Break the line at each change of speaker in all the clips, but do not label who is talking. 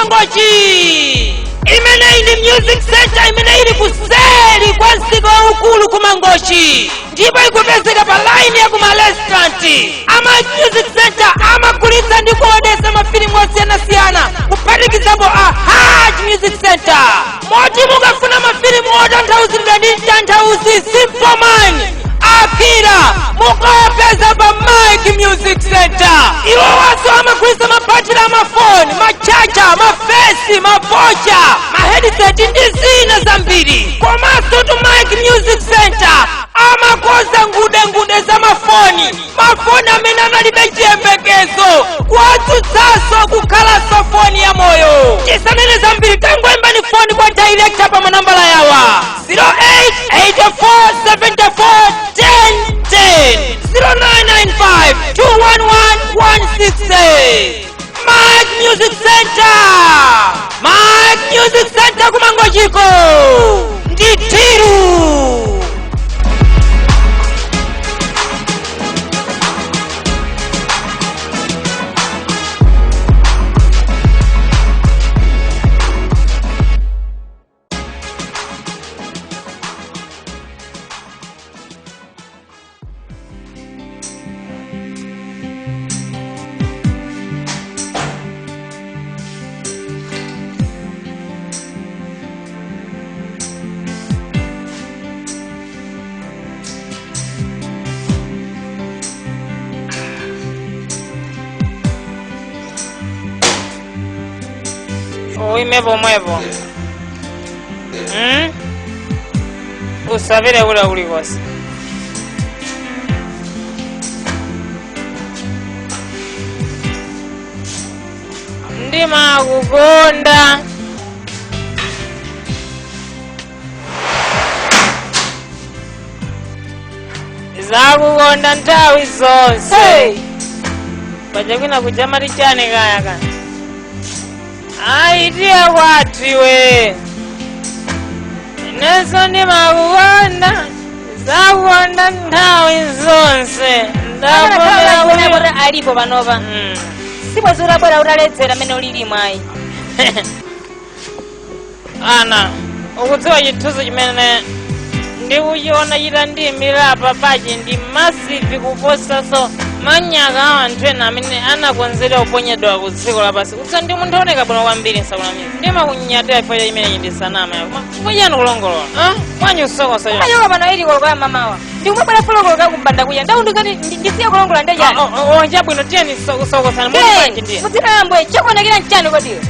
Kumangochi. Imeneyi ndi music center imene ili kuseri kwa msika waukulu Kumangochi, ndipo ikupezeka pa line ya kuma restaurant. A Mike Music Center amagulitsa ndi kuodesa mafilimu osiyanasiyana, kuphatikizapo a Haj Music Center, moti mukafuna mafilimu otanthauzidwa ndi mtanthauzi Simple Man, Akira, mukapeza pa Mike Music Center. Iwowaso amagulitsa mabatiri amafoni, machacha, mafesi, mavocha, ma headset ndi zina zambiri. Komanso tu Mike Music Center amakoza ngudengude za mafoni, mafoni amene analibe chiyembekezo, kuwadzutsanso kukhalanso foni ya moyo. Tisanene zambiri, tangoimbani foni kwa director pa manambala yawa: 08 84 74 10 10, 0995 211 168. Mike Music Center, Mike Music Center Kumangochiko ndithiru. Uime pomwepo. Usapite kula kulikonse. Ndimakukonda. Zakukonda nthawi zonse.
Hey!
Paja kwina kuja mati chani kaya ka aitiye kwathiwe, inenso ndimakukonda, zakukonda nthawi zonse.
Ndavomera
Ndavomera
kuti alipo panopa. Sibwezi utabwera utaledzera mmene ulili mwayi.
Ana, ukudziwa chithunzi chimene ndikuchiona chitandiyimirira papachi ndi massive kuposaso manyaka a anthu ena amene anakonzedwa kuponyedwa ku dziko lapansi. Utsa ndi munthu oneka bwino kwambiri, nsakunamiza. Ndimakunyatira chifukwa cha chimenechi, ndisanama yako. Chifukwa chani kulongolola? Ah? Bwanji usokosa chani?
Umachoka pano ili koloko ya mamawa, ndikumabwera four o'clock kumbanda kuya, ndaunduzati ndisiye kulongola ndechani?
Chabwino, tiyeni sokosana mulipanji ndiye.
Mudzina la Ambuye, chokonekera mchani kodiwe?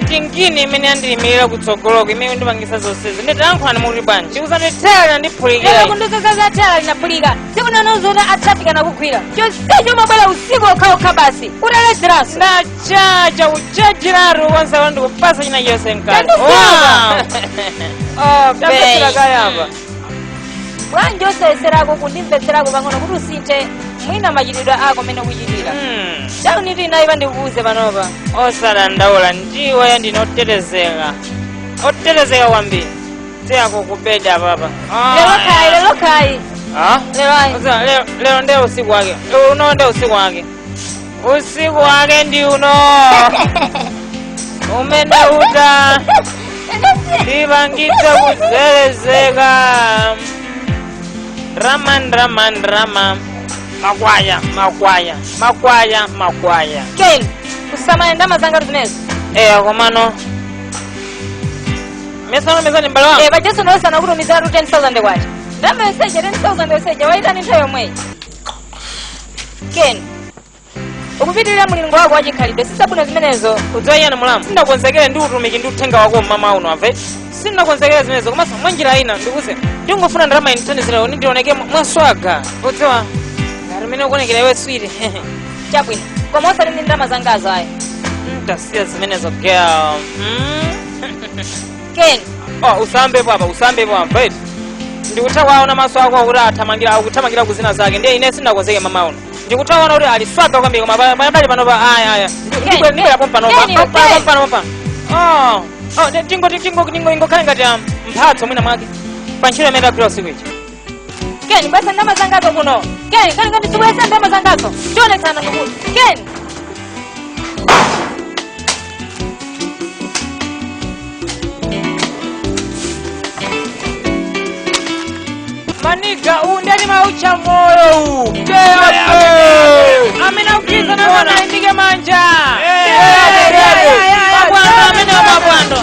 Tingini imene yandiyimirira kutsogoloko imene ndipangisa zonsezi, nditayankhulani muti bwanji? Ndikuzandithera
Lero
ndiphulikira.
kunduza za thala linaphulika, tsiku nanozota a traffic anakugwira. Chonsecho umabwera usiku okhaokha basi utaledzeranso.
Ndachacha kuchachiratu konse kuti ndikupasa china chonse mkati.
Oh,
Ndamvetsera kayamba.
Bwanji osayeserako kundimvetserako pang'ono kuti usinthe mwina machitidwe ako mene ukuchitira? Chauniti inayipa ndikuuze panopa.
Osadandaula, ndiwe ndinotetezeka, otetezeka kwambiri. Tiyako kubeda papa.
Lero khayi, lero khayi.
Ah?
Lero ayi.
Lero, lero ndiye usiku wake uno, ndiye usiku wake, usiku wake ndi uno umene uta ndipangitsa kuzelezeka. Rama rama rama, makwaya makwaya makwaya makwaya.
Ken, kusamala ndalama zanga zimenezo.
Eya, komano mesano mesani mbale wangu.
Eh, pajeso ndosana kutumizatu 10,000 kwacha. Ndalama yonseja, 10,000 yonseja waitani nthawi yomweyi? Ken, ukupitirira mulingo wako wachikhalidwe, sisabwino zimenezo.
Udziwa iyani mulamu, sindinakonzekere ndi utumiki ndi uthenga wako mmama uno, amve, sindinakonzekere zimenezo. Komanso mwanjira ina ndikuze ndingofuna ndalama indithandizira kuti ndioneke mwaswaga, udziwa ngati umene ukuonekera iwe sweet.
Chabwino, koma osati ndi ndalama zangazo ayi.
Tasiya zimenezo, girl.
Ken.
Oh, usambepo apa, usambepo apa. Ndikutha kuwaona maso ako akuti athamangira, akuthamangira kuzina zake. Ndiye ine sindinakonzeke mama uno, ndikutha kuona kuti ali swaga kwambiri, koma pali panopa aya aya. Ndibwera pompano.
Ken, Ken.
Pompano pompano. Oh oh, tingo tingo tingo ingokhale ngati mphatso mwina mwake pa ntchito imene ndagwira usiku ichi.
Ken, bwesa ndalama zangazo kuno. Ken, kani ngati sibwesa ndalama zangazo, tionetsana ndikuti Ken.
Maniga uwu ndi maucha moyo uwu. Amene akugwirizana nane ayimike manja. Mabwando amene mabwando.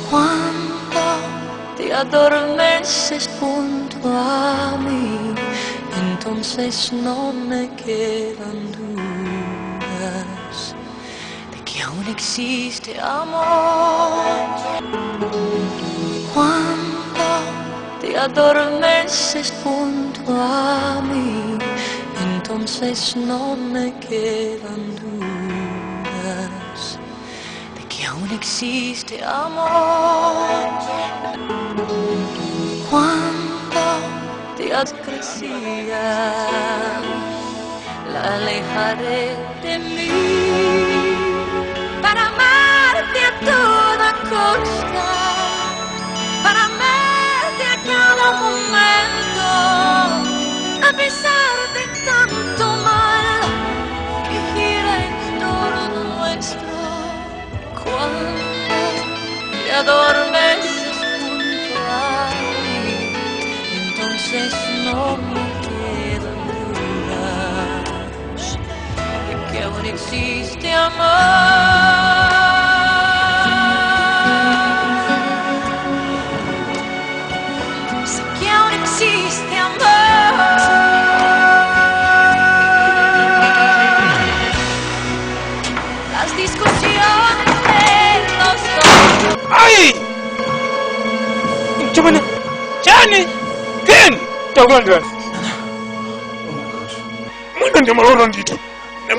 Cuando te adormeces junto a mí, entonces no me quedan dudas de que aún existe amor. Cuando te adormeces junto a mí, entonces no me quedan dudas de que aún existe amor. Cuando te crecía, la alejaré de mí para amarte a toda costa, para amarte a cada momento, a pesar de tanto mal que gira en torno nuestro. Cuando te adormeces junto a mí, entonces no me quedan dudas de que aún existe amor. Sé que aún existe amor. Las discusiones de los dos.
Ayi!
Chimwene,
Chani! Ken!
takulandirani.
Mwina ndi malota ndithu.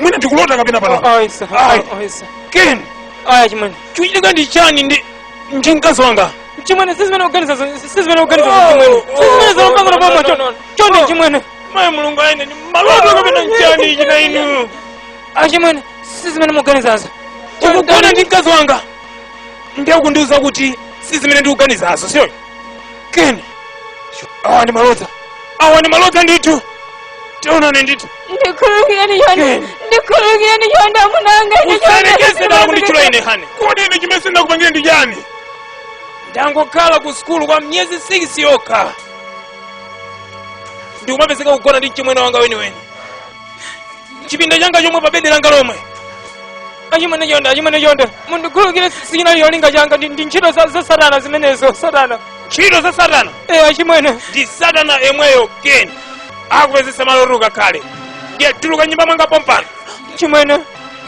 Mwina ndikulota kapena pano.
Aisa,
Ayi.
aisa.
Ken!
Aya chimwene.
Chuchitika ndi chani ndi ndi mkazi wanga?
Chimwene sizimene kuganiza sizimene kuganiza chimwene. Sizimene zalopangana pamwe chonde. Chonde chimwene.
Mayi Mulungu aine ndi malota kapena nchani ichi na inu.
Achimwene sizimene muganizazo.
Ukugona ndi mkazi wanga. Ndiye ukundiuza kuti si zimene ndikuganizazo, siyo? Ken! Awa ndi malota. Awa ndi malota ndithu. Tionane ndithu.
Ndikhululukireni chonde.
Ken.
Ndikhululukireni chonde amunanga.
Usarekeze dala kunditchula ine hani. Kodi ine chimene sindakupangire ndi chani? Ndangokhala ku sukulu kwa miyezi 6 yokha. Ndikumapezeka kugona ndi mchimwene wanga weniweni. Chipinda changa chomwe pa bedi langa lomwe.
Achimwene chonde, achimwene chonde. Mundikhululukire sina cholinga changa ndi ntchito za satana zimenezo, satana.
Ntchito za satana.
Eh achimwene.
Ndi satana yemweyo Ken. Akupezesa maloto ukakhale. Ndiye tuluka nyumba mwanga pompano.
Chimwene.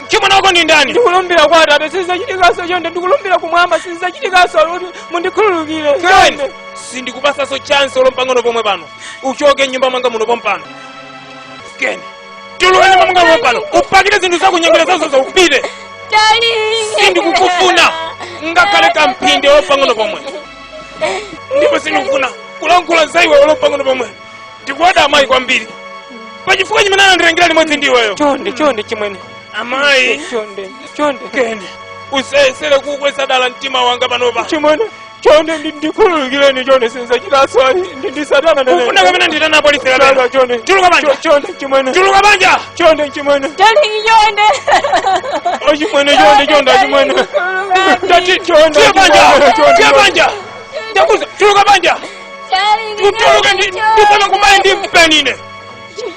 Mchimwene wako ndi ndani?
Ndikulumbira kwa Atate sizachitikaso chonde, ndikulumbira kumwamba sizachitikaso kuti mundikhululukire.
Ken!
Chonde.
Sindikupasaso chance olo pang'ono pomwe pano. Uchoke nyumba mwanga muno pompano. Ken, tuluka nyumba mwanga pano upakire zinthu zako nyengera zazo upite.
Darling.
Sindikukufuna ngakhale kamphindi wopang'ono pomwe, ndipo sindikufuna kulankhula za iwe wopang'ono pomwe. Ndikuwada amayi kwambiri pachifukwa chimene anandilengera limodzi ndi iweyo.
Chonde, chonde chimwene.
Amayi.
Chonde, chonde.
Ken, usayesere kukweza dala mtima wanga panopa.
Chimwene, chonde, ndikhululukireni chonde, sinzachitaso ndi satana.
Ufuna kapena nditana apolisi kapena?
Chonde.
Tuluka banja.
Chonde chimwene.
Tuluka banja.
Chonde chimwene.
Darling, chonde.
O chimwene, chonde, chonde achimwene.
Tati
Chonde.
tiye banja.
Chonde.
Tiye banja, ndakuza, tuluka banja.
Darling,
Utuluke, ndifuna kumayi ndi mpeni ine.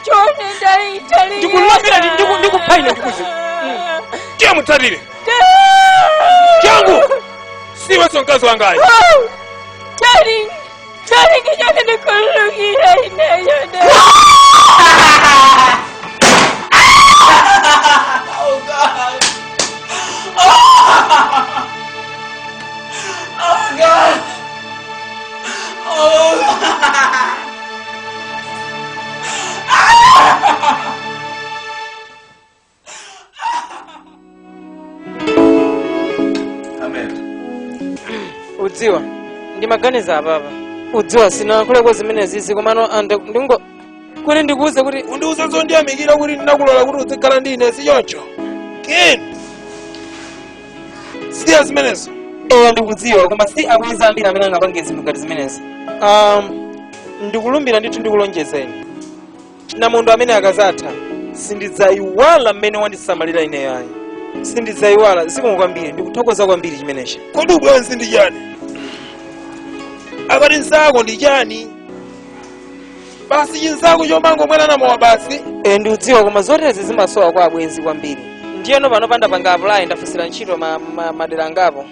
Chonde, darling, darling.
Ndikulambira, ndikupha ine, ndikuzi. Tiye mutsatire changu, siwenso mkazi wangayi.
Oh, darling, darling, chonde, ndikhululukire ine, chonde.
Oh God. Oh God. Oh God.
Amen.
Udziwa ndimaganiza apapa, udziwa sinalankhuleko zimene zizi, komano ande ndingo kuti ndikuuze kuti
Undiuze zondiyamikira kuti ndinakulola kuti uzikhala ndi ine, si choncho Ken? Siya zimenezo.
Eya, ndikudziwa, koma si abwenzi ambiri amene angapange zinthu ngati zimenezi. Ndikulumbira ndithu, ndikulonjeza ine namondo amene akazatha sindidzayiwala mmene wandisamalira ineyo ayi, sindidzayiwala. Zikomo kwambiri, ndikuthokoza kwambiri chimenechi.
Kodi ubwenzi ndi chani? Akati nzako ndi chani? Basi chinzako chomangomwera namowa basi.
E, ndikudziwa, koma zoterezi zimasowa kwa abwenzi kwambiri. Ndiyeno pano pandapanga apply, ndafunsira ntchito madera angapo.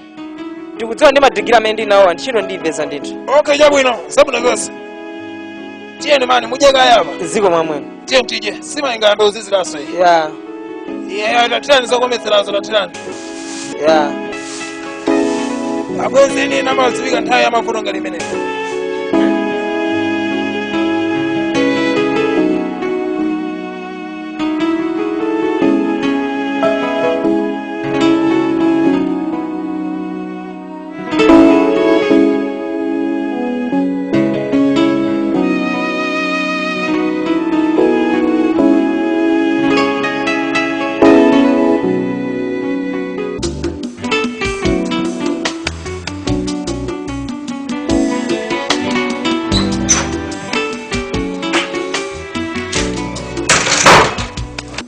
Ndikudziwa ndi madigiri amene ndinawowa, ntchito ndiyipeza ndithu.
Okay, chabwino, zabwino zonse. Tiyeni mani, mudye kayapa.
Zikomo mwamwene.
Tiye tidye, sima ingayambe uziziranso iyi.
Ya.
Yeah, tatirani zokometserazo, tatirani.
Ya.
Abwenzi eni amadziwika nthawi ya mavuto ngati imeneyi.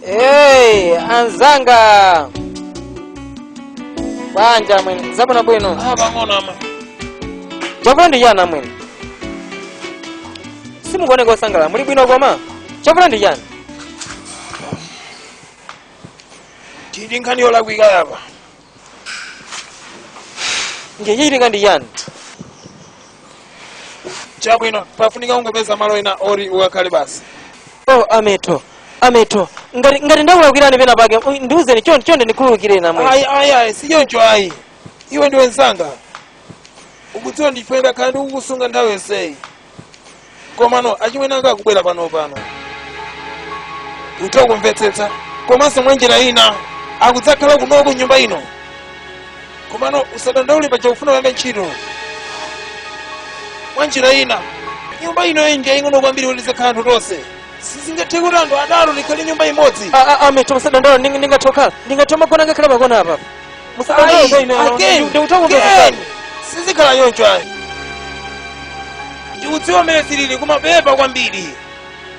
Hey, anzanga, bwanja mwene? Zabwino bwino.
Ah, pang'ono ama.
Chavuta ndi chani amwene? Simukuoneka osangalala. Muli bwino? Koma chavuta ndi chani?
Tili nkhani yolakwika yapa.
Ndiye chichitika ndi chani?
Chabwino, pafunika ungopeza malo ena ori ukakhale basi.
Oh, ameto, ameto, ngati ndakulakwirani pena pake, ndiuzeni chonde, chonde, ndikhululukireni amwene.
Ayi, ayi, ayi, si choncho ayi. Iwe ndiwe mzanga, ukudziwa ndife ndakhala ndikukusunga nthawi yonseyi. Komano achimwene anga akubwera pano pano, utha kumvetsetsa, komanso mwa njira ina akudzakhala kunoko nyumba ino. Komano usadandaule, paja ufuna kuyamba ntchito. Mwa njira ina nyumba ino iyi ndi yaying'ono kwambiri kuti tizakhala anthu tonse. Sizingathe kuti anthu atatu tikhale nyumba imodzi.
Ameto, musadandaule, ndingatokhala, ndingatomagona ngakhale pakona apa. Musadandaule, ine
Again,
ndikutha kumvetsetsa.
again, sizikhala choncho ayi. Ndikudziwa mmene zilili, kumapepa kwambiri.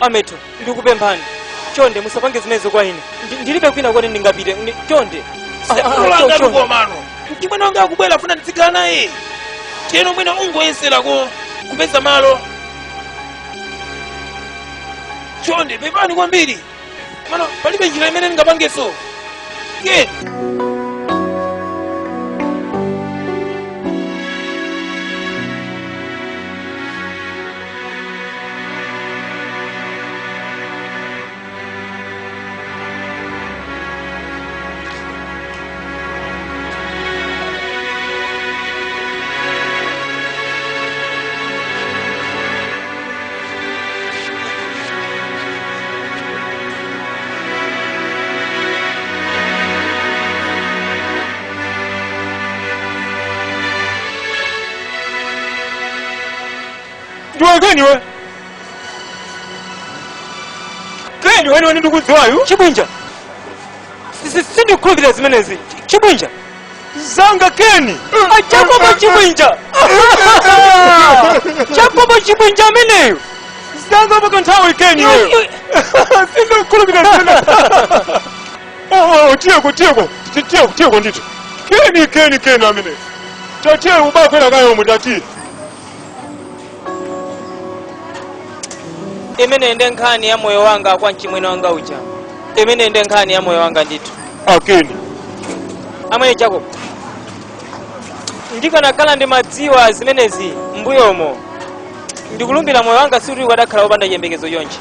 Ameto, ndikupemphani chonde, musapange zimenezo kwa ine. Ndilibe kwina kuti ndingapite. Chonde.
Sekulanga.
Chonde.
Komano mchimwene wanga akubwera, afuna ndizikhala naye. Tiyeno mwina ungoyeserako kupeza malo. Chonde, pepani kwambiri, mano palibe njira imene ndingapangeso. Ke Ndiwe Keni we. Keni weniweni ndikudziwayu.
Chibwinja, sindikukhulupirira zimenezi. Chibwinja
Zanga Keni.
Jacobo Chibwinja, Jacobo Chibwinja ameneyo.
Zanga pakanthawi Keni weyo. Sindikukhulupirira zimenezi. Oh, tiyeko tiyeko tiyeko tiyeko ndithu. Keni Keni Keni amene. Tatiye ubakwera kayo tatiye.
Imene ndi nkhani ya moyo wanga kwa mchimwene wanga uja. Imene ndi nkhani ya moyo wanga ndithu.
Akeni.
Amwene Jacob, ndikanakhala ndi madziwa zimenezi mbuyomo, ndikulumbira moyo wanga sikuti ukadakhala wopanda chiyembekezo chonchi.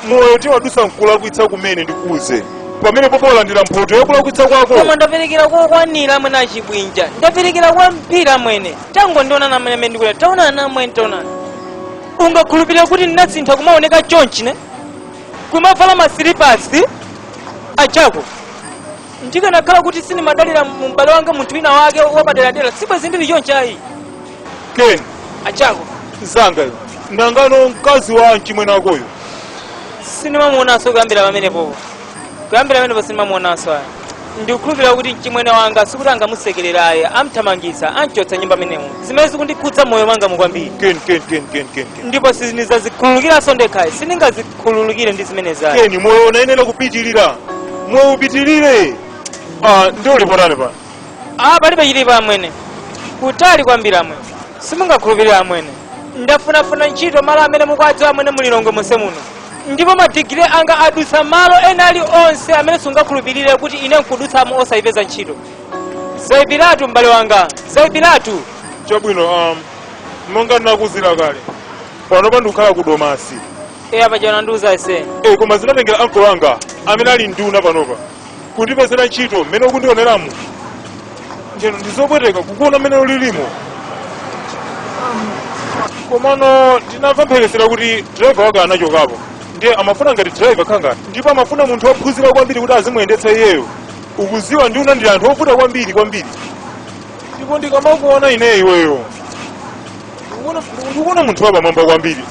Moyo tiwadusa nkulakwitsa kumene ndikuuze. Pamene popo walandira mphoto yakulakwitsa kwako.
Koma ndaperekera kokwanira amwene achibwinja, ndaperekera kwambiri amwene. Tangondiona amene amene ndikulera, taonana amwene, taonana. Ungakhulupirira kuti ndinasintha kumaoneka chonchi ne kumavala masilipasi achako? Ndikanakhala kuti sindimadalira m'bale wanga munthu wina wake wapaderadera, sibwezi ndili chonchi ayi.
Keni.
Achako.
Zanga iwe. Nangano mkazi wa mchimwene wakoyo.
Sindimamuonanso kuyambira pamenepopo, kuyambira pamenepo sindimamuonanso ayi. Ndikukhulupirira kuti mchimwene wanga sikuti angamusekerera ayi, amthamangitsa, amchotsa nyumba amenemo, zimene zikundikhudza moyo wanga mukwambiri.
Keni Keni Keni Keni Keni. Keni.
Ndipo sindizazikhululukiranso ndekhayi, sindingazikhululukire ndi zimenezi ayi.
Keni moyo unayenera kupitirira. Moyo upitirire. Ah, ndiwo ulipotani pano.
Ah, palibe chilipo amwene, kutali kwambiri amwene, simungakhulupirira amwene. Ndafunafuna ntchito malo amene mukwadziwa amwene mulilongwe monse muno, ndipo madigiri anga adutsa malo ena ali onse amene sungakhulupirire kuti ine nkudutsamo osayipeza ntchito. Zaipiratu m'bale wanga, zaipiratu.
Chabwino, monga ndinakuzira kale. Panopa ndikukhala ku Domasi.
Eya, paja unandiuza ise.
Eh, koma zinatengera ankolo anga amene ali nduna panopa kundipezera ntchito mmene ukundioneramu. Njeno ndizopweteka kukuona mmene ulilimo. Komano ndinamva mphekesera kuti driver wake anachokapo, ndiye amafuna ngati driver khangati, ndipo amafuna munthu wophunzira kwambiri kuti azimuyendetsa iyeyo. Ukuziwa nduna ndi anthu ovuta kwambiri kwambiri, ndipo ndikamakuona ine iweyo ndikuona munthu wapamwamba kwambiri,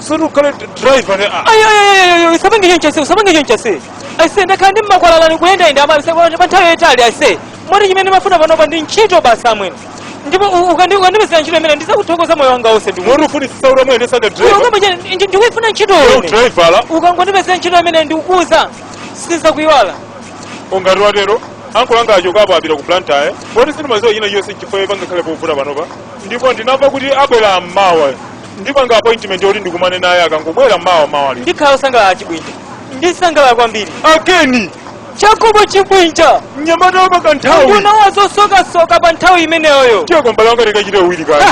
soti ukhale driver ne
Ayo, usapange choncho ase, usapange choncho ase. Ase, ndakhala ndi mmakwalalani kuyendayenda ama pa nthawi yayitali ase, moti chimene ndimafuna panopa ndi ntchito basi amwene. Ndipo ukandipezera ntchito imene ndizakuthokoza moyo wanga wonse.
Moti ufunitsitsa kuti amuyendetsa ngati driver?
Ndikuyifuna ntchito
Iwe
ine.
driver la
Ukangondipezera ntchito imene ndikukuza, sizakuyiwala.
Ungati watero, ankolo anga achokapo apita ku Blantyre, poti sindimaziwa china chonse chifukwa pangakhale povuta panopa. Ndipo ndinamva kuti abwera mmawa, ndipanga appointment yoti ndikumane naye akangobwera mmawa mawa lino.
Ndikhala osangalala Chibwinja, ndisangalala kwambiri.
Akeni.
Jacobo Chibwinja.
Mnyamata wapakanthawi.
Nduna wazosokasoka pa nthawi imeneyoyo.
Tiye mbale wanga tikachite uwiri kale.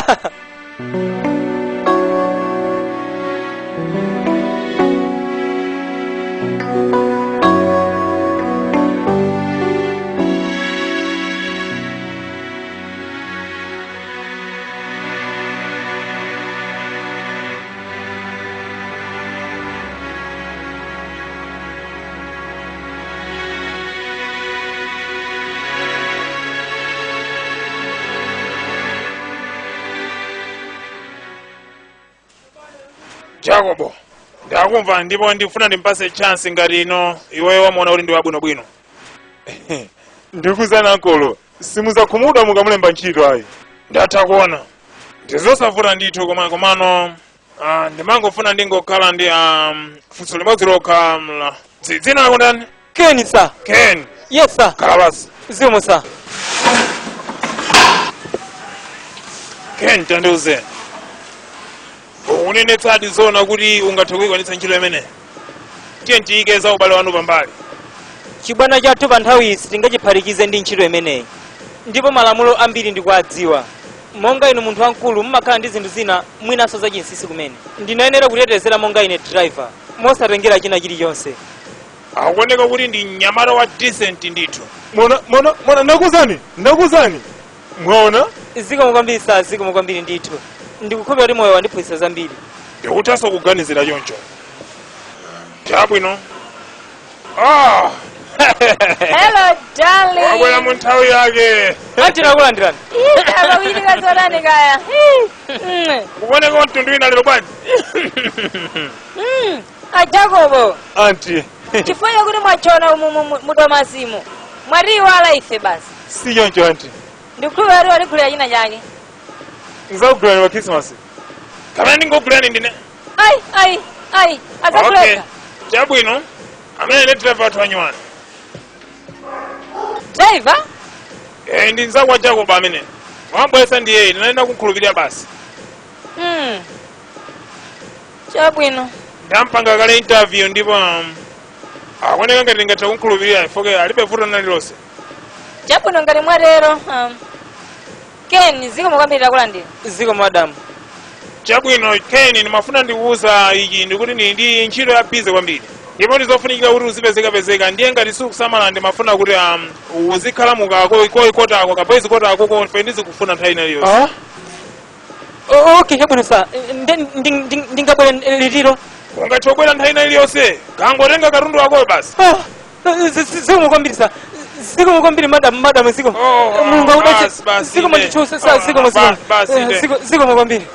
Jacobo, ndakumva ndipo ndifuna ndimpase chance ngati ino iweyo wamuona kuti ndi wabwinobwino. Ndikuzana ankolo, simuzakhumudwa mukamulemba ntchito ayi. Ndatha kuona ndizosavuta ndithu, koma komano ndimangofuna ndingokhala ndi funso limodzi lokha. Dzina lako ndani?
Ken sir.
Ken.
Yes sir.
Khala basi.
Zikomo sir.
Ken, tandiuzeni, ukunenetsadi zona kuti ungathe kuyikwanitsa ntchito imene? Tiye tiyike za ubale wanu pambali.
Chibwana chathu pa nthawi iyi sitingachiphatikize ndi ntchito imeneyi, ndipo malamulo ambiri ndikuadziwa. Monga inu munthu wamkulu mumakhala ndi zinthu zina mwinanso zachinsinsi kumene ndinayenera kutetezera monga ine driver, mosatengera china chilichonse.
Akuoneka kuti ndi mnyamata wa decent ndithu. Mona mona mona, ndakuzani, ndakuzani, mwaona.
Zikomo kwambiri sir, zikomo kwambiri ndithu. Ndikukhulupirira kuti moyo wandiphunzitsa zambiri.
Ndikuthanso kuganizira choncho. Chabwino.
Hello darling.
Wabwera mu nthawi yake.
Anti nakulandirani.
Akakuchitika zotani kaya.
Kuoneka mtundu wina lero bwanji.
A Jacobo.
Anti.
Chifukwa chakuti mwachona umu mudomasimu. Mwatiiwala ife basi.
Si choncho anti.
Ndikukhulupirira kuti watigulira china chake.
Nzakugulani pa Christmas. Kapena ndingogulani ndine.
Ai ai ai azaguleka.
Okay. Chabwino. Amene ndi driver wathu wanyuwani.
Driver?
Eh, ndi nzako wa Jacob amene. Wambwesa ndi yeye, ndinaenda kumkhulupirira basi.
Chabwino.
Ndampanga kale interview ndipo akuoneka ngati ndingatha kumkhulupirira ifoke alibe vuto lililonse.
Chabwino ngati mwatero. Ken, zikomo kwambiri takulandira.
Zikomo madam.
Chabwino Ken, ndimafuna ndikuwuza ichi ndikuti ndili ndi ntchito ya busy kwambiri. Ndipo ndizofunikira kuti uzipezekapezeka ndiye ngati sikusamala ndimafuna kuti uzikhala mukakotako kaboys kotako konfe ndizikufuna nthawi ina iliyonse.
Okay, chabwino sa. Ndingabwere litiro.
Ungathe kubwera nthawi ina iliyonse. Kangotenga katundu wakoyo basi.
Zikomo kwambiri sa. Zikomo kwambiri madam, madam zikomo. Mulungu akudalitse. Zikomo ndichuse sa zikomo zikomo. Zikomo kwambiri.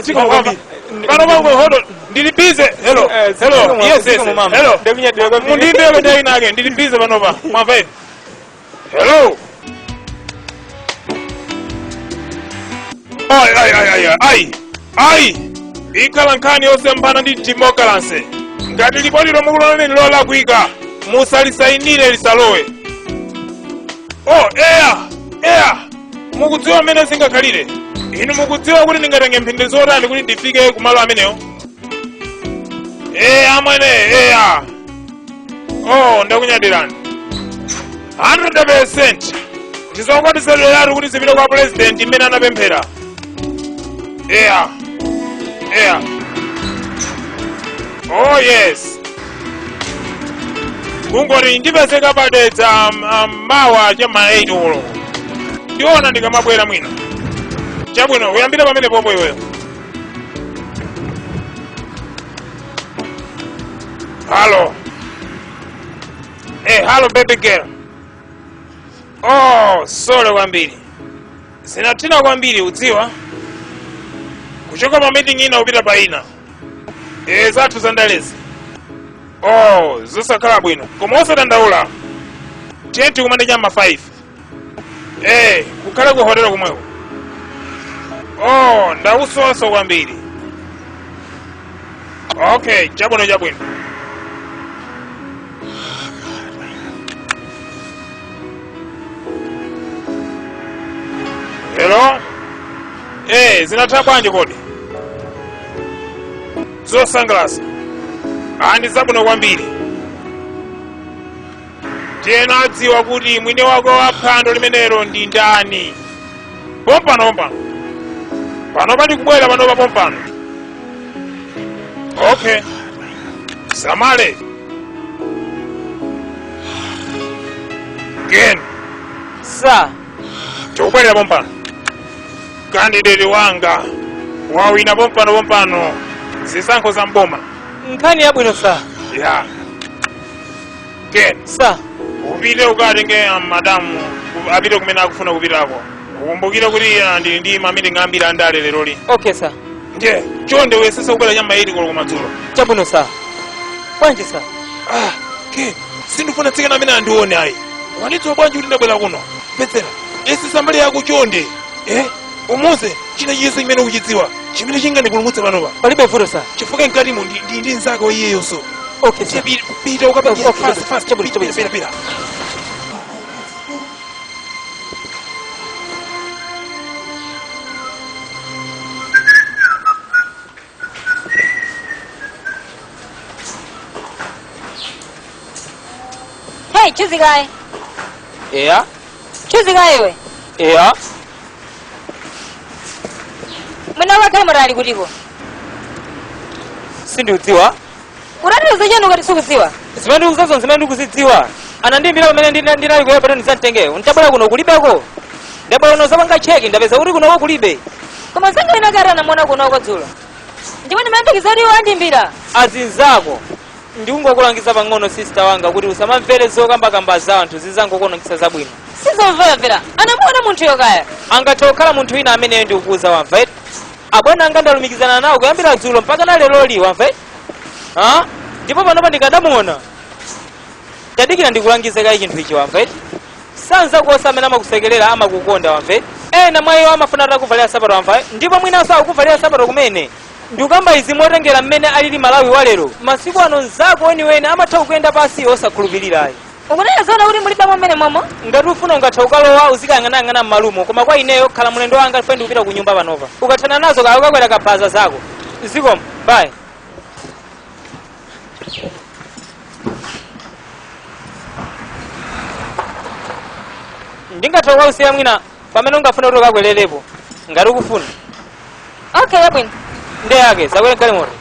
Zikomo kwambiri. Pano pangu hold on. Ndili busy. Hello. Hello. Yes, yes. Hello. Mundimbebe nthawi inake. Ndili busy panopa. Mwamva inu? Hello. Ai ai ai ai ai. Ai. Ikhala nkhani yosembana ndi democracy. Ngati lipoti lomukulonani lolakwika, musalisainire lisalowe. Oh, eya. Eya. Mukudziwa mmene zingakhalire. Inu mukudziwa kuti ndingatenge mphindi zotani kuti ndifike kumalo amenewo? Amwene, eya. Oh, ndakunyadirani. 100% ndizokwatisedweratu kuti zipite kwa president imene anapemphera. Eya. Eya. Oh yes. Kungoti ndipezeka padedza mawa cha ma 8 ulo. Ndiona ndikamabwera mwina. Chabwino, kuyambira pamene popo iweyo. Hello. Hey, hello baby girl. Oh, sorry kwambiri. Zinathina kwambiri udziwa. Kuchoka pa meeting ina kupita pa ina. Zathu zandalezi. Oh, zosakhala bwino. Koma osadandaula. Tiye tikumane cha ma 5. Kukhale ku hotelo kumweko. Oh, ndakusowaso kwambiri. Okay, chabwino chabwino. Hello? Zinatha bwanji kodi? Zosangalatsa. Ndi zabwino kwambiri. Tiyena adziwa kuti mwini wako wa phwando limenelo ndi ndani. Pompano pompano. Panopa ndikubwera panopa pompano. Okay. Samale. Ken.
Sa.
Tikubwerera pompano. Kandidate wanga wawina pompano pompano. Zisankho za mboma.
Nkhani yabwino sa.
Ya. Ken.
Sa.
Upite ukatenge madamu apite kumene akufuna kupitako. Ukumbukire kuti ndili ndi ma meeting ambiri andale leroli.
Okay sa.
Ndiye chonde wesese kubwera nyama 8 koloko madzulo.
Chabwino sa. Bwanji sa.
Ken, sindifuna tsikana amene andione ayi. Wandidziwa bwanji kuti ndabwera kuno? Petsera. Esi sambali yako chonde. Umuze china chiyese chimene ukuchidziwa. Chimene chingandipulumutse panopa.
Palibe vuto sa.
Chifukwa mkatimo ndi nzako iyeyo so.
Okay sa.
Pita ukapita
Okay,
fast fast.
Chabwino, chabwino.
Pita pita.
Hey, chuzikaye.
Eya.
Chuzikaye we.
Eya.
Mwina wakhale mutali kutiko.
Sindikudziwa.
Utatiuza chanu ngati sikudziwa.
Zimene ndikuzazo zimene ndikuzidziwa. Anandiyimbira pamene ndinali kuyepa ndizamtengeyo. Ntabwera kuno kulibeko. Ndabwera kuno zapanga cheki ndapeza kuti kunoko kulibe.
Koma msanga wina kale anamuona kunoko dzulo. Ndipo ndimayembekeza kuti iwo andiyimbira.
Azinzako.
Ndikungokulangiza pang'ono, sister wanga, kuti usamamvere zokambakamba za anthu, zizangokuonongesa zabwino.
Sizomveramvera, anamuona munthuyo kaya.
Angathe kukhala munthu wina ameneyo. Ndikukuuza, wamva eti? Abwana anga ndalumikizana nawo kuyambira dzulo mpaka na leroli, wamva eti? Ha, ndipo panopa ndikadamuona. Tadikira ndikulangize kayi chinthu ichi, wamva eti? Sanzakuosa amene amakusekerera amakukonda, wamva eti? Ena mwa iwo amafuna atakuvalira sapato, wamva eti? Ndipo mwinanso akukuvalira sapato kumene. Ndikukamba izi motengera mmene alili Malawi walero. Masiku ano mzako weniweni amatha kukuyenda pasi osakhulupirirayi.
Ukunena zoona kuti mulibamo mmene momo?
Ngati ufuna ungatha ukalowa, uzikayang'anayang'ana m'malumo, koma kwa ineyo khala mulendo wanga. Ife ndikupita ku nyumba panopa. Ukathana nazo kaya ukakwera kaphaza zako. Zikomo, bye. Ndingatha kukausiya mwina pamene ungafuna kuti ukakwererepo ngati ukufuna.
Okay, yabwino.
Nde yake zakwere galimoto.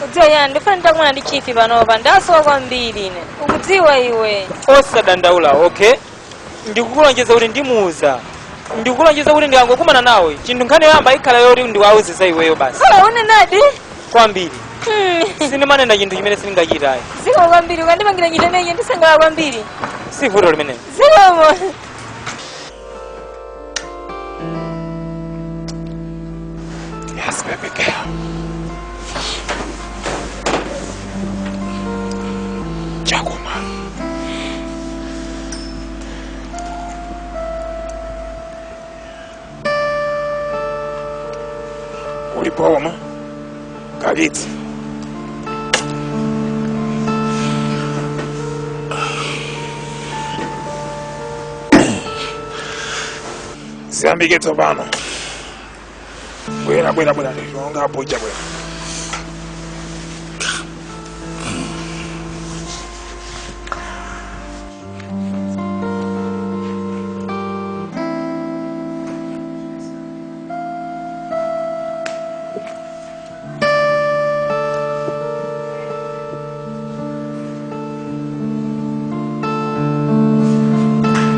Udziwa yani, ndifuna nditakumana ndi chief panopa, ndasowa kwambiri ine, ukudziwa iwe.
Osadandaula, okay? Ndikukulonjeza kuti ndimuuza. Ndikukulonjeza kuti ndikangokumana nawe, chinthu nkhani yoyamba ikhala yoti ndiwauze za iweyo basi.
Khala unenadi?
Kwambiri. Sindimanena chinthu chimene sindingachitayi.
Zikomo kwambiri, ukandipangira chitenechi ndisangalala kwambiri.
Si vuto limenelo.
Zikomo.
Yes, baby girl.
Chakuma. Ulipoma kalitsi. Ziyambike tsopano. Bwera, bwera, bwera, ndilonga abuja, bwera.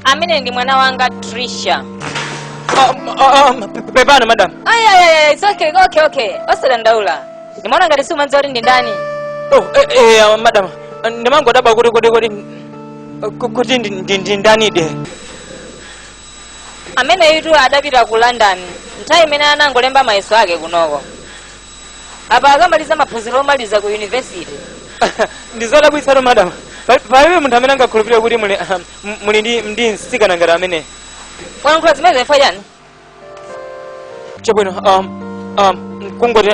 Amene ndi mwana wanga Trisha.
Pepani, madam.
Ayayaya, it's okay, okay, osadandaula. Ndimaona ngati siumadziwa kuti ndi ndani.
Oh, madam, ndimangodabwa kuti kuti ndi ndanide.
Amene itu adapita ku London nthawi imene anangolemba mayeso ake kunoko. Apa akamaliza maphunziro omaliza ku university. Ndizodabwitsatu, madam. Palibe munthu amene angakhulupirire kuti muli ndi mtsikana ngati amene. Walankhula zimene zifukwa chani?
Chabwino, kungoti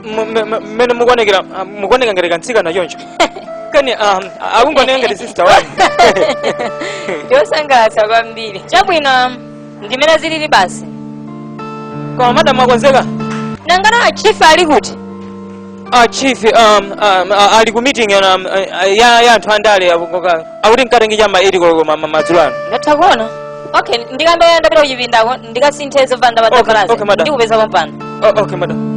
mmene mukuonekera, mukuoneka ngati kamtsikana choncho kani, akungoneka ngati sister wanu.
Ndiosangalatsa kwambiri. Chabwino, ndimene zilili basi.
Koma madam, akonzeka?
Nangano a chief ali kuti?
Ah, chief ali ku meeting ya anthu andale, akuti mkatengi cha ma 8 koloko madzulo ano.
Ndatha kuona. Okay, ndikambe ndapita kuchipindako ndikasinthe zovala.
Okay, okay, madam.
Ndikupeza pompano.
Oh, okay, madam.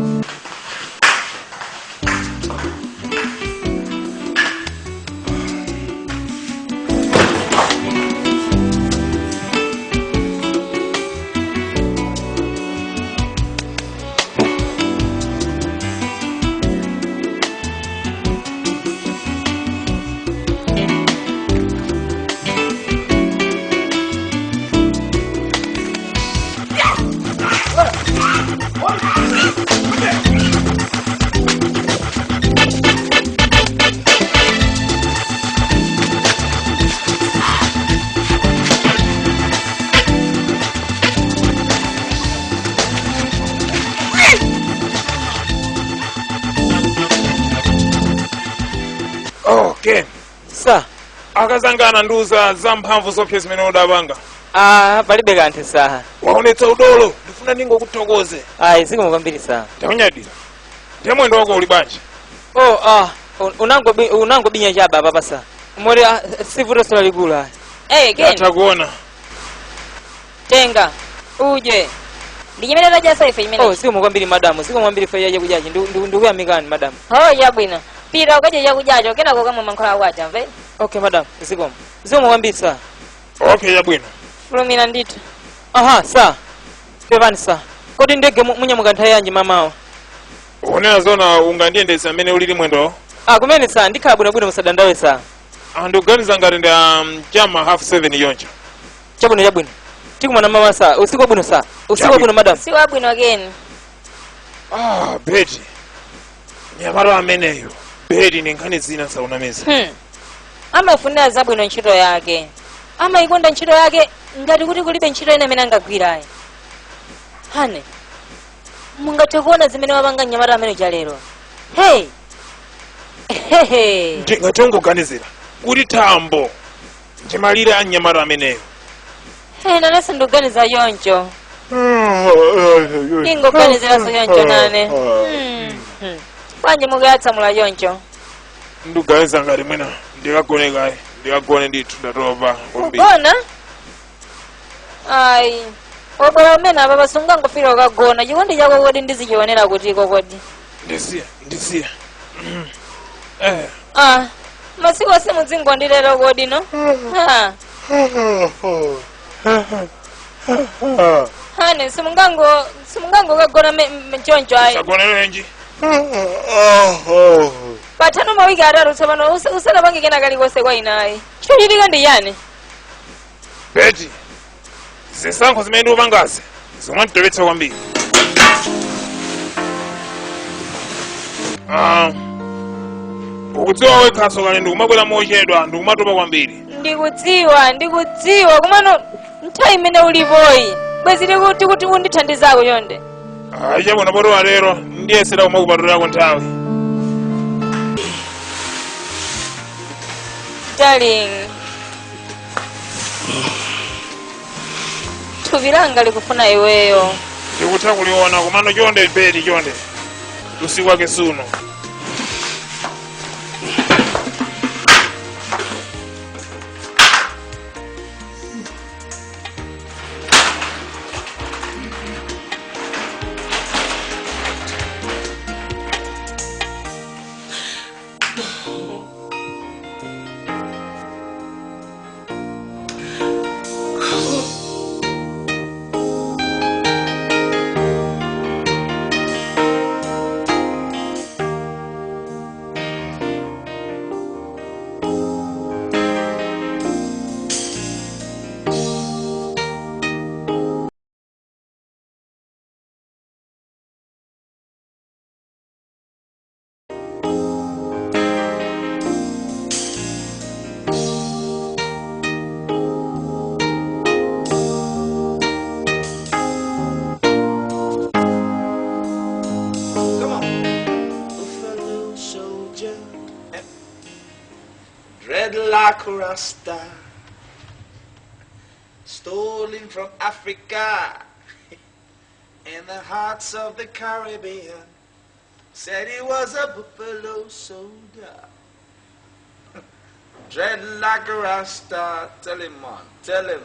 Oh, Ken.
Sir.
Akazanga anandiuza za mphamvu zopsa zimene udapanga.
Ah, palibe kanthu, sir.
Waonetsa udolo, ndifuna ndingokuthokoze.
Ayi, zikomo kwambiri, sir.
Takunyadira. Ndiye mwendo wako uli bwanji?
Oh, ah, unangobinya chaba papa, sir. Moti sivuto lalikulu ayi.
Hey, Ken.
Ndatha kuona.
Tenga udye, ndi chimene tachasa ife chimene.
Oh, zikomo kwambiri, madamu, zikomo kwambiri. Fe chakudyachi ndikuyamikani, madamu.
Oh, yabwino, pita ukadye chakudyacho, kenako kamwe mankhwala ako aja, mve?
Okay, madam, zikomo, zikomo kwambiri, sir.
Okay, yabwino.
Fulumira ndithu.
Aha, sir.
Pepani sir, kodi ndege munyamuka nthawi yanji mamawa?
Unena zona, ungandiyendetsa mmene ulili mwendo?
Ah, kumene sir, ndikhala bwinobwino, musadandawe sir.
Ndikuganiza ngati ndi chama 7:30 yoncho.
Chabwino, chabwino, tikumana mamawa sir. Usiku wabwino sir, usiku wabwino madam.
Usiku wabwino Ken.
Ah, Beti, nyamata ameneyo Beti ni nkhani zina saunamiza.
Amafunira zabwino ntchito yake, amayikonda ntchito yake ngati kuti kulibe ntchito ina imene angagwirayi. Honey, mungathe kuona zimene wapanga mnyamata amene uja lero? Hey, hehe.
Ndingatongoganizira kuti thambo ndimalire a mnyamata ameneyo.
Hey, nanenso ndikuganiza choncho, ndingoganiziranso choncho nane. Bwanji mukuyatsamula choncho?
Ndikuganiza ngati mwina ndikagone kaye, ndikagone ndithu, ndatopa kwambiri.
Kugona? Ayi, wabwera umene apa pasungangofika ukagona. Chikondi chako kodi ndizichionera kutiko kodi?
Ndisiya, ndisiya.
Ah, masiku onse mudzingondirero kodi no? Ha. Honey, simungango kagona choncho ayi.
Sagonerenji.
Pathano mawiki 3 tsopano usanapange kena kalikonse kwa inayi. Chikuchitika ndi chani?
Beti, zisankho zimene ndikupangazi zomanditopetsa kwambiri. Ah, ukudziwa wekhaso kale ndikumabwera mochedwa, ndikumatopa kwambiri.
Ndikudziwa, ndikudziwa, kumano nthawi imene ulipoyi bwezi tikuti undithandizako chonde.
Ah, chabwino, potowa lero ndiyesera kumakupatulirako nthawi.
Darling, thupi langa likufuna iweyo.
Ndikutha kuliona, komano chonde Beti, chonde, usiku wake suno.
Come on. Buffalo soldier, dreadlock rasta, stolen from Africa in the hearts of the Caribbean. Said he was a buffalo soldier. Dreadlock rasta, tell him, man, tell him.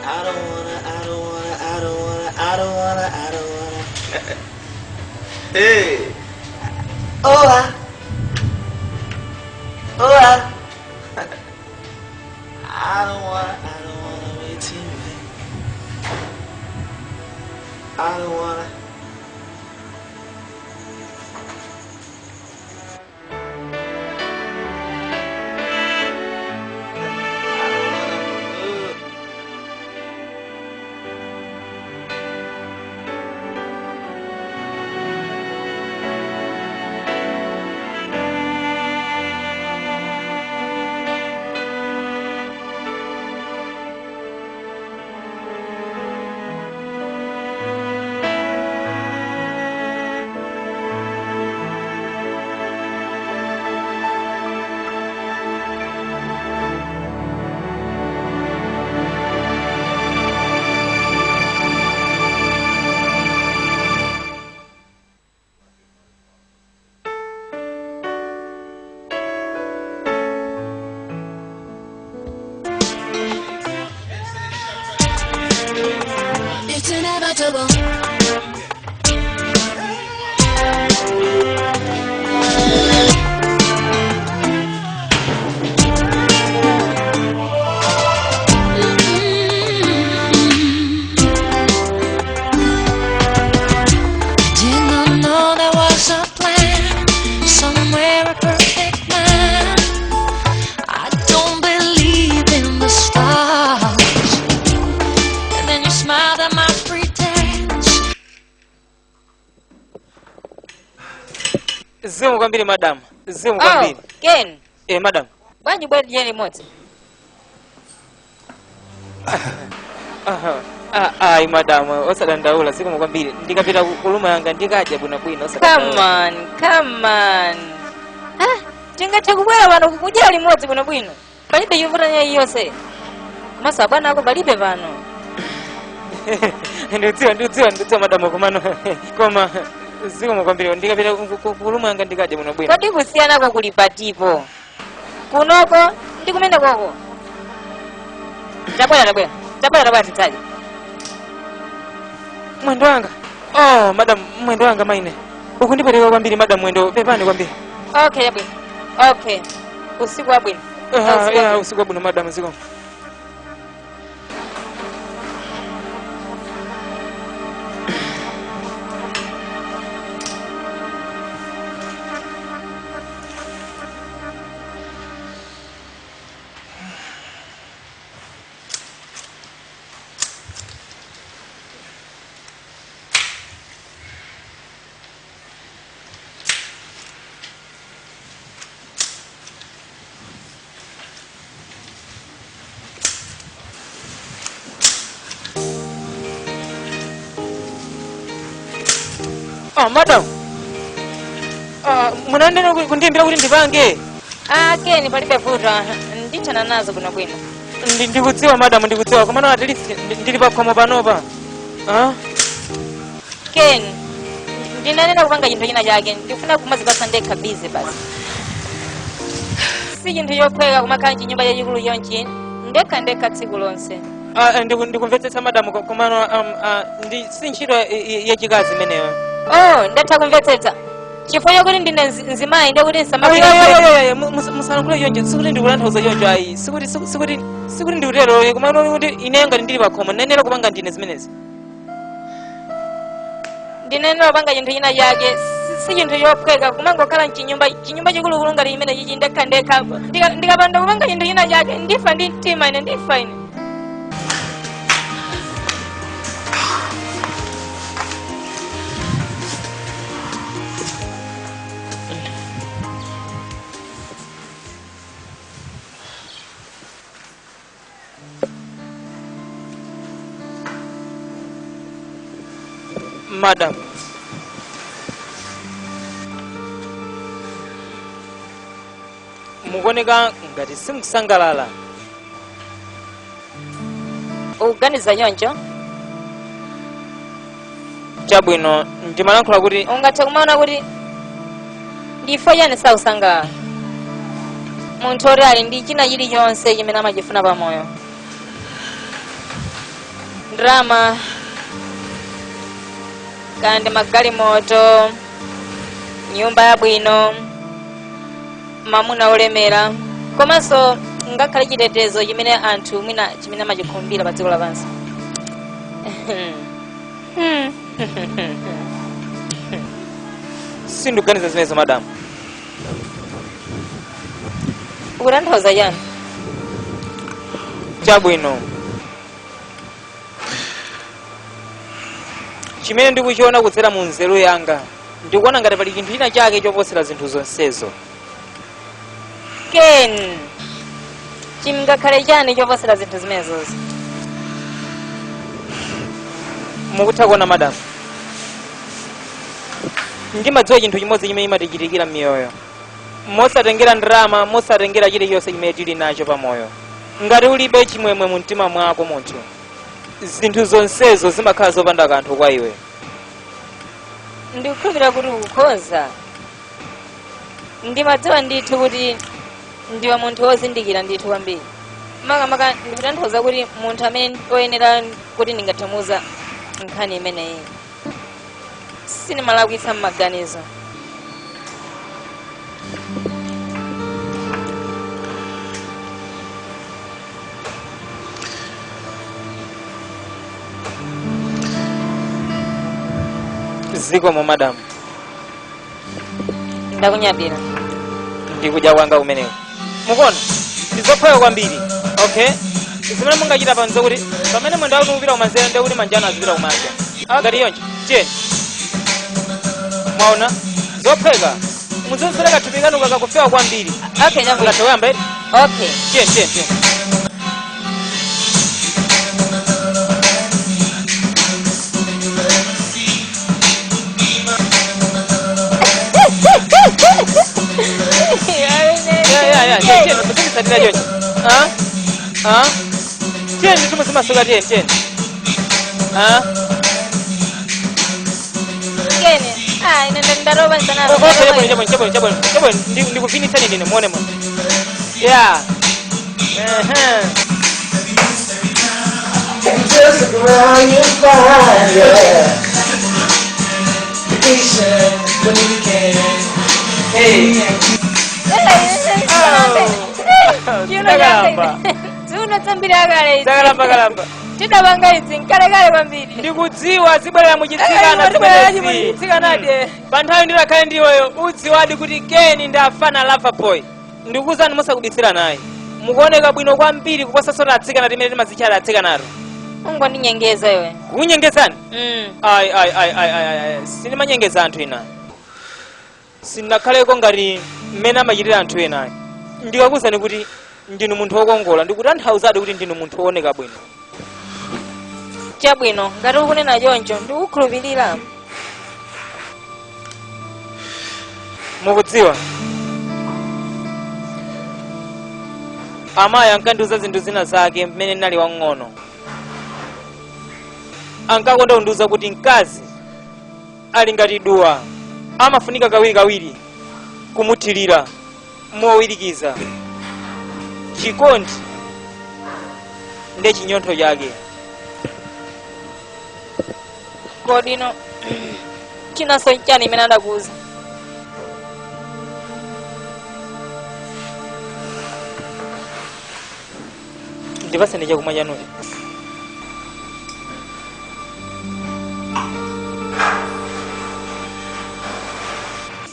I don't wanna, I don't wanna, I don't wanna, I don't wanna, I don't wanna. Hey. Oh, I. Oh, I. I don't wanna, I don't wanna wait in vain. I don't wanna. I don't wanna.
Zikomo kwambiri madam, zikomo kwambiri.
Oh, Ken.
Eh, madam.
Bwanji bwere tiyeni limodzi.
Aha. Ah, ayi madam, osadandaula, zikomo kwambiri. Ndikapita ku room yanga ndikadya bwinobwino,
Come
osadandaula.
on, come on. Ah, tingathe kubwera pano kudyera limodzi bwinobwino. Palibe chovuta chiliyonse. Komanso abwana ako palibe pano.
Ndikudziwa, ndikudziwa, ndikudziwa madam, komano koma zikomo kwambiri, ndikapita ku room yanga ndikadya bwinobwino.
Kodi kusiyanako kuli patipo? Kunoko ndi kumene koko. Tabwera, tabwera. Tabwera, tabwera titadye.
Mwendo wanga. Oh, madam, mwendo wanga maine. Ukundipweteka kwambiri madam, mwendo, pepani kwambiri.
Okay, yabwino. Okay. Usiku wabwino.
Ah,
Usiku
yeah,
wabwino.
usiku wabwino madam, zikomo. Oh, madam. Ah, munanena kundiyimbira kuti ndipange.
Ah, Ken, palibe vuto. Ndithana nazo bwinobwino.
Ndikudziwa madam, ndikudziwa, komano at least ndili pakhomo panopa. Ah?
Ken, ndinanena kupanga chinthu china chake. Ndikufuna kumazipasa ndekha busy basi. Si chinthu chophweka kumakhala mchinyumba chachikulu chonchi ndekha ndekha tsiku lonse.
Ah, ndikumvetsetsa madam, komano ndi si ntchito yachikazi imeneyo.
Oh, ndatha kumvetsetsa. Chifukwa chokuti ndine mzimayi ndekuti
Ayi,
nsamagwira
ayi, ayi, ayi, musalankhule choncho, sikuti ndikutanthauza choncho ayi, sikuti ndikutero, komano kuti ine ngati ndili pakhomo ndinenera kupanga ndine zimenezi.
Ndinenera kupanga chinthu china chake. Si chinthu chophweka kumangokhala mchinyumba, chinyumba chikulukulu ngati chimene chichi ndekha ndekha. Ndikapanda kupanga chinthu china chake ndifa ndi mtima ine, ndifa ine.
Madam, mukuoneka ngati simukusangalala.
Ukuganiza choncho?
Chabwino, ndimalankhula kuti
ungathe kumaona kuti ndifo chani sausangalala. Munthu oti ali ndi china chilichonse chimene amachifuna pamoyo, ndalama kandi magalimoto, nyumba yabwino, mamuna olemera, komanso ngakhale chitetezo chimene anthu mwina chimene amachikhumbira pa dziko lapansi.
Sindikuganiza zimenezo madam.
Ukutanthauza chani?
Chabwino, chimene ndikuchiona kudzera mu nzeru yanga, ndikuona ngati pali chinthu china chake choposera zinthu zonsezo.
Ken, chingakhale chani choposera zinthu zimenezozo?
Mukutha kuona madam, ndimadziwa chinthu chimodzi chimene chimatichitikira m'miyoyo, mosatengera ndalama, mosatengera chilichonse chimene tili nacho pamoyo. Ngati ulibe chimwemwe mu mtima mwako munthu, zinthu zonsezo zimakhala zopanda kanthu kwa iwe.
Ndikukhulupirira kuti ukukhoza. Ndimadziwa ndithu kuti ndiwe munthu wozindikira ndithu kwambiri. Makamaka ndikutanthauza kuti munthu amene oyenera kuti ndingathe nkhani imeneyi. Sindimalakwitsa m'maganizo.
Zikomo madam.
Ndakunyadira.
Ndikudya kwanga kumeneko. Mukuona ndizophweka kwambiri. Okay, zimene mungachita pano zokuti pamene mwendo wanu ukupita kumanzere, ndiye kuti manja anu azipita kumanja, ngati yonje. Tiyeni, mwaona zophweka. Muzonsera kathupi kanu kakakufewa kwambiri.
Okay, chabwino.
Ungathe kuyamba eti?
Okay.
Tiye, tiye, tiye. Ya, ya, ya, tiye, tiye, muzinditsatira choncho. Ah? Ah? Tiye ndithu muzimasuka, tiye, tiye. Ah?
Kene. Ah, ine ndatopa nsana.
Okay, chabwino, chabwino, chabwino, chabwino, chabwino. Ndikuvinitsani ndine, muone muone. Yeah. Ehe.
Just look around, you'll find, yeah. Vacation when you can. Hey.
Zakalamba.
Ziuno zambiri akale izi.
Zakalamba, kalamba.
Tidapanga izi nkalekale kwambiri.
Ndikudziwa zibwerera muchitsikana.
Eh, zibwerera
zimenezi.
muchitsikanadi.
Pa nthawi nditakhale ndiweyo udziwadi kuti Keni ndi afana lover boy. Ndikuwuzani musakubisira naye, mukuoneka bwino kwambiri kuposa sona atsikana timene timazitchala atsikanaro.
Ungondinyengeza iwe.
Kunyengezani?
Mm.
Ayi, ayi, ayi, ayi, ayi, ayi, sindimanyengeza anthu ena. Sindinakhaleko ngati mmene amachitira anthu ena ayi. Ndikakuwuzani kuti ndinu munthu wokongola, ndikutanthauzadi kuti ndinu munthu wooneka bwino.
Chabwino, ngati ukunena choncho ndikukhulupirira.
Mukudziwa, amayi ankandiuza zinthu zina zake mmene ndinali wang'ono. Ankakonda kundiuza kuti mkazi ali ngati duwa, amafunika kawirikawiri kumuthirira mowirikiza. Chikondi ndiye chinyontho chake.
Kodi no chinanso nchani imene adakuuza?
Ndipaseni chakumwa chanucho.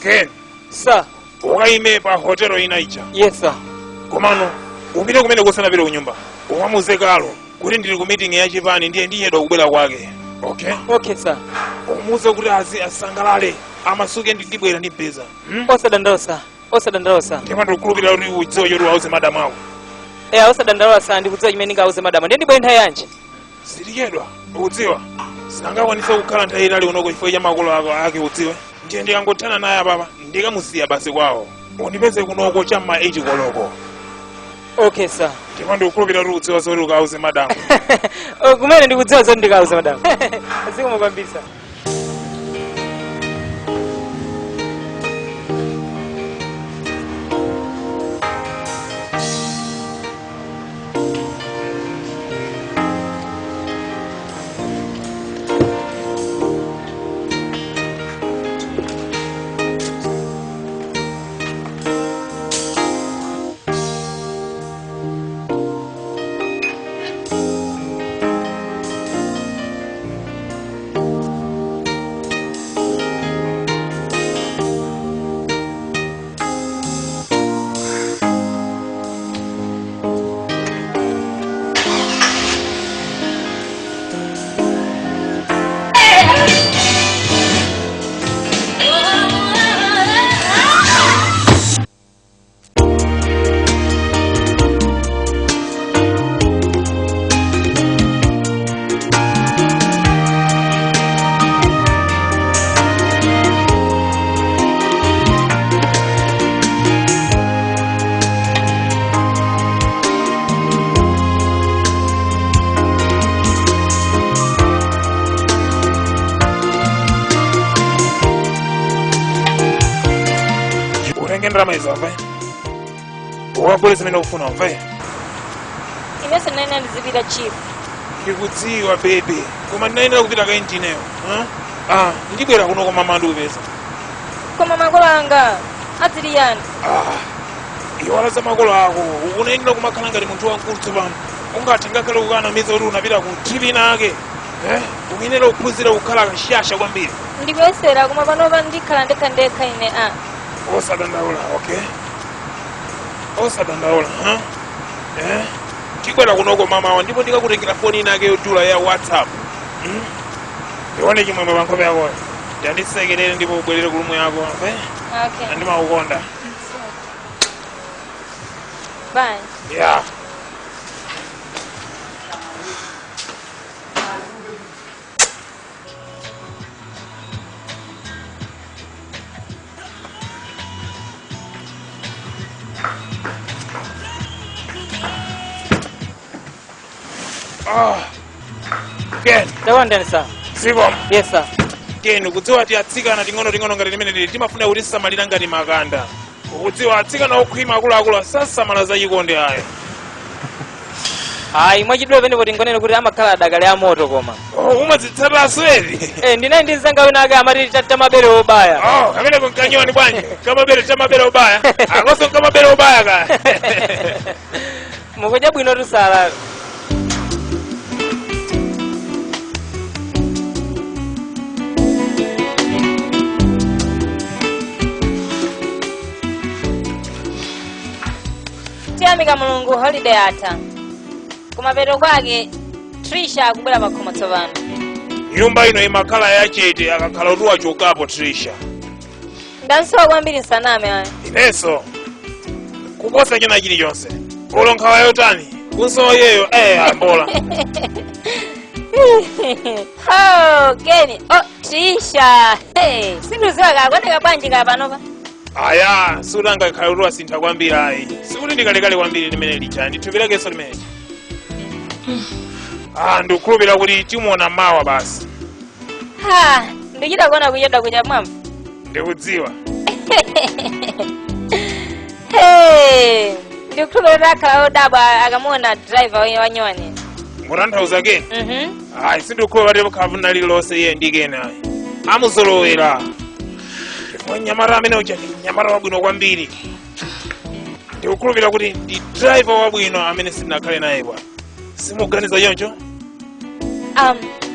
Ken.
Sir.
Ukayime pa hotelo ina ija.
Yes, sir.
Komano upite kumene kusanapite kunyumba, ukamuuze Kalo kuti ndili ku meeting ya chipani, ndiye ndichedwa kubwera kwake, okay?
Okay, sir.
Umuuze kuti azi asangalale, amasuke, ndibwera ndimpeza,
Osadandaula, sir, osadandaula, sir.
Ndipo ndikukhulupirira kuti udziwe choti wauze madamu ako.
Eh, osadandaula, sir, ndikudziwa chimene ndingauze madamu. Ndiye ndibwere nthawi yanji?
Sitichedwa, ukudziwa sangakwanise kukhala nthawi itali kunoko chifukwa cha makolo ako ake, udziwe. Ndiye ndikangothana naye apapa ndikamusiya basi kwawo. Undipeze kunoko cham'ma 8 koloko.
Okay, sir.
Ndipo ndikukhulupirira kuti udziwa zoti ukauze madamu.
Oh, kumene ndikudziwa zoti ndikauze madamu. Zikomo kwambiri, sir.
Utenge ndalama izo, amve, ukagule zimene ukufuna, amve.
Inenso ndinene ndizipita, chief.
Ndikudziwa, baby, koma ndinayenera kupita kayi ndineyo. Ah, ndibwera kuno koma mama ndikupeza.
Koma makolo anga adzili yani?
Ah, iwala za makolo ako. Unayenera kumakhala ngati munthu wamkulu tsopano. Ungathe ngakhale kukanamiza kuti unapita ku trip ina ake, eh? Ukuyenera kuphunzira kukhala kashasha kwambiri.
Ndikuyesera, koma panopa ndikhala ndekha ndekha ine a.
Osadandaula, okay? Osadandaula, huh? Eh? Tibwera kunoko mamawa ndipo ndikakutengera foni ina ake yodula ya WhatsApp, Ndione chimwemwe pa nkhope yakoyo. Tanditsekerere ndipo ubwerere ku room yako, okay?
Okay.
Ndimakukonda.
Bye.
Yeah. Ah. Ken.
Tawandani sir.
Zikomo.
Yes sir.
Ken, ukudziwa ti atsikana ting'ono ting'ono ngati timene tili timafuna kuti samalira ngati makanda. Ukudziwa atsikana okhwima akuluakulu sasamala za chikondi ayi.
Ayi, mwachidule penepo tingonena kuti amakhala adakale amoto koma.
Oh, umadzitsataso eti?
Eh, ndinali ndi mzanga wina ake amati tamabere obaya.
Oh, kameneko nkanyoni bwanji? Kamabere tamabere obaya. Akonso nkamabere obaya ka.
Mukudya bwino tusala.
Tiyamika Mulungu, holiday atha. Kumapeto kwake Trisha akubwera pakhomo tsopano.
Nyumba ino imakhala yachete akakhala kuti wachokapo Trisha.
Ndansowa kwambiri, nsaname ayi.
Inenso kuposa china chilichonse, olo nkhawa yotani kunsowa iyeyo, ambola.
Oh, Keni. Oh, Trisha. Hey, sindiziwa kakoneka bwanji ka panopa.
Aya, sikuti angakhala kuti wasintha kwambiri ayi, sikuti ndikalekale kwambiri limene lija, ndithupi lakenso limeneji. Ah, ndikukhulupirira kuti timuona mawa basi.
Ha, ndichita kuona kuchedwa kucha mwamva.
Ndikudziwa.
Hey, ndikukhulupirira kuti akhala odabwa akamuona driver wanyowani.
Mutanthauza Keni?
Mhm.
Ayi, sindikukhulupirira kuti khavuna lililonse iye ndi Keni ayi, amuzolowera chifukwa mnyamata amene uja ndi mnyamata wabwino kwambiri. Ndikukhulupirira kuti ndi driver wabwino amene sindinakhale naye bwana. Simuganiza choncho?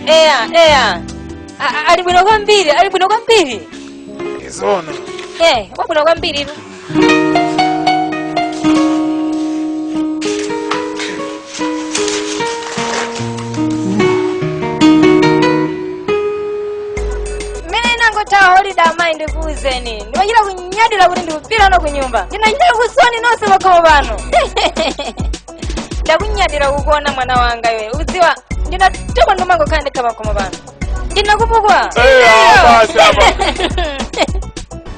Eya. Ali bwino kwambiri, ali bwino kwambiri.
Izona.
Eh, wabwino kwambiri tu. Mmene inangothawa holiday, amayi, ndikuwuzeni, ndimachita kunyadira kuti ndikupita no kunyumba. Ndinachita kusoni nonse pakhomo pano. Ndakunyadira kukuona mwana wanga iwe. Udziwa ndinatopa ndimangokhala ndekha pakhomo pano. Ndinakupukwa.
Eh, basi apa.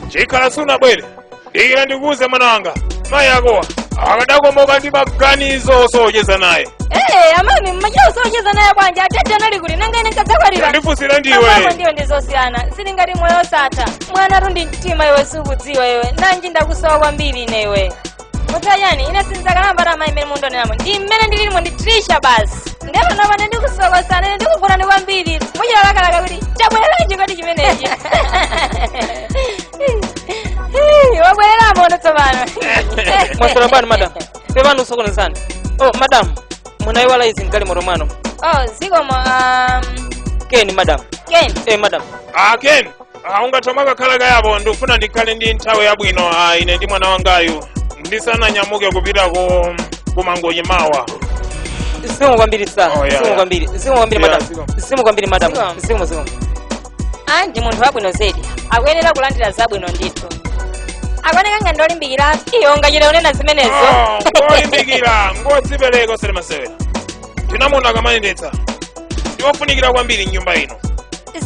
Chikhala sunabwere, dikira ndikuuze mwana wanga, mayi akowa akadakomoka ndi maganizo osocheza naye.
Eh, amami, mmachita kusocheza naye bwanji? Atete anali kuti? Nanga ine nkadzakwatira?
Yandifunsira ndiwe.
Pamako ndiwe ndizosiyana, sili ngati moyo osatha. Mwana tu ndi mtima iwe, sukudziwa iwe. Nanji ndakusowa kwambiri ine iwe. Mudziwa chani? Ine sindizakalamba ta amayi mmene mundonenamo. Ndi mmene ndililimo ndi Trisha basi. Ndipo nopane ndikusokosana, ine ndikufunani kwambiri. Muchita lakalaka kuti chabwereranji kodi chimenechi? Wabwereramo ono tsopano.
Mwaswera bwanji madam? Pepani usokonezani. Oh madam, munayiwala izi mgalimoto mwano.
Oh, zikomo.
Ken madam.
Ken.
Eh madam.
Ah, Ken, ah, ungathoma kakhala kayapo. Ndikufuna ndikhale ndi nthawi yabwino, ah, ine ndi mwana wangayu ndisananyamuke kupita ku kumangochi mawa.
Zikomo kwambiri sir.
Oh, yeah,
Zikomo
yeah.
kwambiri, zikomo kwambiri.
Yeah,
Madam.
zikomo.
Zikomo kwambiri madam.
Zikomo.
Zikomo, zikomo.
Ah, ndi munthu wabwino zedi, akuyenera kulandira zabwino ndithu. Akuoneka nga ndolimbikira. Iyo ungachita kunena zimenezo?
Oh, ngolimbikira, ngodzipereka, osati masewera. Tinamuona akamayendetsa. Ndiofunikira kwambiri mnyumba ino.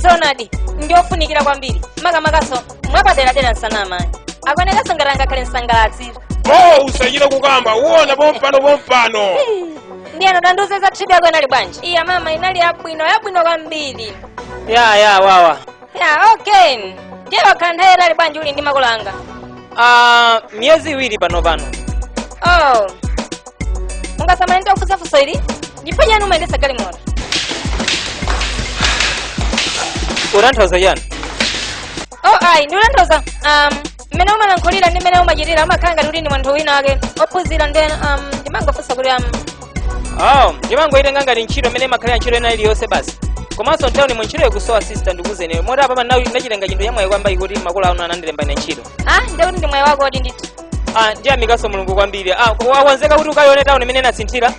Zonadi, ndiofunikira kwambiri, makamakaso mwapaderadera. Nsanama, akuonekanso ngati angakhale msangalatsi.
Oh, usachite kukamba, uona pompano pompano.
Ndiyeno tandiuze za trip yako, inali bwanji? Iya mama, inali yabwino, yabwino kwambiri.
Ya, wawa.
Ya, okay. Ndiye wakhala nthawi inali bwanji uli ndi makolo anga?
Ah, miyezi 2 pano pano.
Oh, ungasamale ndikufunsa funso ili, chifukwa chani umayendetsa galimoto?
Utanthauza chani?
Oh ayi, ndikutanthauza mmene umalankhulira ndi mmene umachitira, umakhala ngati kuti ndi munthu wina wake ophunzira. Ndiye ndimangofunsa kuti
Oh, ndimangoitenga ngati ntchito imene imakhalira ntchito ina iliyonse basi. Komanso nthawi mu ntchito ikusowa, sister, ndikuzeni moti apa nachitenga chinthu yamwayi kwambiri kuti makolo anu anandilemba ine ntchito.
Ah, ndikuti ndi mwayi wako odi ndithu.
Ah, ndiyamikaso Mulungu kwambiri. Ah, wakonzeka kuti ukayione town imene inasinthira?